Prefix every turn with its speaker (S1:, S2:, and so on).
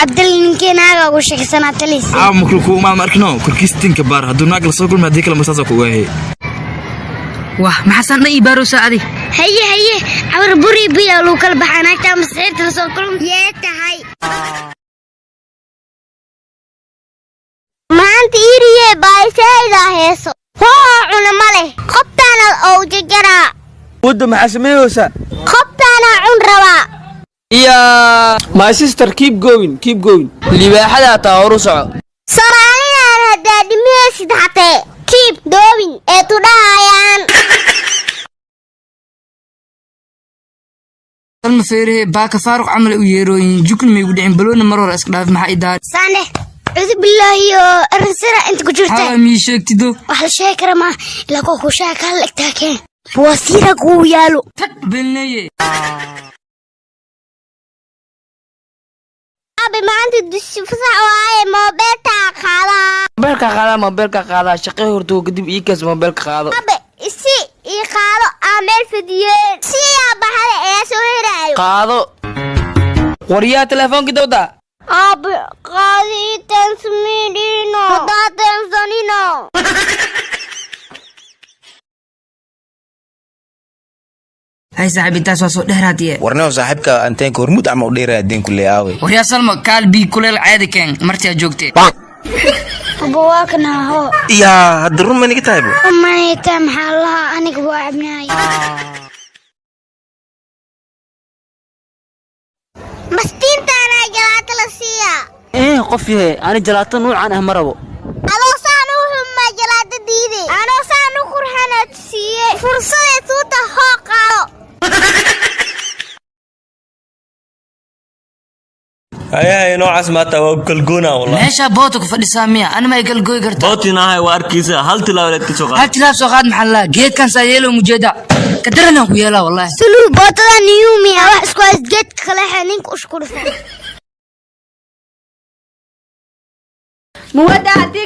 S1: Cabdal, ninkee naaga ugu sheekaysanaa talis?
S2: Caawa markuu ku imaad, ma arkino korkiis tinka baar. Hadduu naag la soo kulmay, haddii kale masaasa ku ogaayay.
S3: Wah, maxaasan dhan ii baarowsaa adi?
S1: Haye haye, cawar buri biya lagu kala baxaa. Naagta ama saxiibta la soo kulm yee tahay maanta iriye baaysaayda heeso hoo cuna ma leh, qobtaana ou jajaraa.
S4: Wadda maxaa sameynaysaa?
S1: Qobtaana cun rabaa.
S4: Iya, my sister, keep going, keep going.
S5: Libaaxadaa taa, horu soco.
S1: Soomaalidan haddaa dhimihaysid hatee keep going ee tudhahayaan.
S3: Salma, feerahe baaka faaruq camal u yeerooyin, jukni may igu dhicin, baloona mar hore iska dhaaf. Maxaa i daari?
S1: Saande, cudu bilaahiyo arinsira inta ku jirta.
S3: Xawa mii sheegtido?
S1: Wax la sheegi kara maa, ilaa kuwa kushaha kala egtaakeen wasiira kuu yaalo.
S3: Tag belneye.
S1: Abi, maanta dusi fasax waaye, moobeeltaa qaadaa.
S5: Mobeelka qaadaa, mobeelka qaadaa, shaqo horto kadib ii kaas mobeelka qaado.
S1: Abe, isi ii qaado aa meel fadiyeen siyaa baxada ee soo heraayo.
S5: Qaado waryaa teleefoonkii dawda.
S1: Abe, qaadi ii tensmidhino hadaa tensanino.
S3: Hay saaxiib, intaas waa soo dheeraadiye.
S6: Warneo, saaxiibka anteenka hormuud ama u dheeraya deen ku leeyahay.
S3: Waryaa Salma, kaal bii kuleel caadi keen martiyaa joogtee.
S1: Aba, waa kana ho.
S6: Yaa, hadda run ma niga tahay bo?
S1: Manayta, maxaa lahaa, aniga waa cabnaay. Mastiintaana jalaato la siiya.
S4: Eh, qof yahe, ani jalaato nuucan ah ma rabo.
S1: Adoo saan u xumaa jalaato diide, anoo saan u qurxanaad siiye fursaday tuuta hoo qaado.
S7: Hayahay, noocaas maata waa kalgoona wallah.
S3: Meeshaa boota ku fadhisaa miya? Anima ay galgooy kartaa?
S7: Bootin ahay, waa arkaysa, hal tilaabo leed ka soo qaad.
S3: Hal tilaab soo qaad, maxaa laa geedkan saa yeelo mujeeda ka daranaan ku yeelaa wallahi.
S1: Suluu, bootada niyuumiya wax isku hays geedka kaleexa ninka ushku dhufo.
S8: Muwadda haddii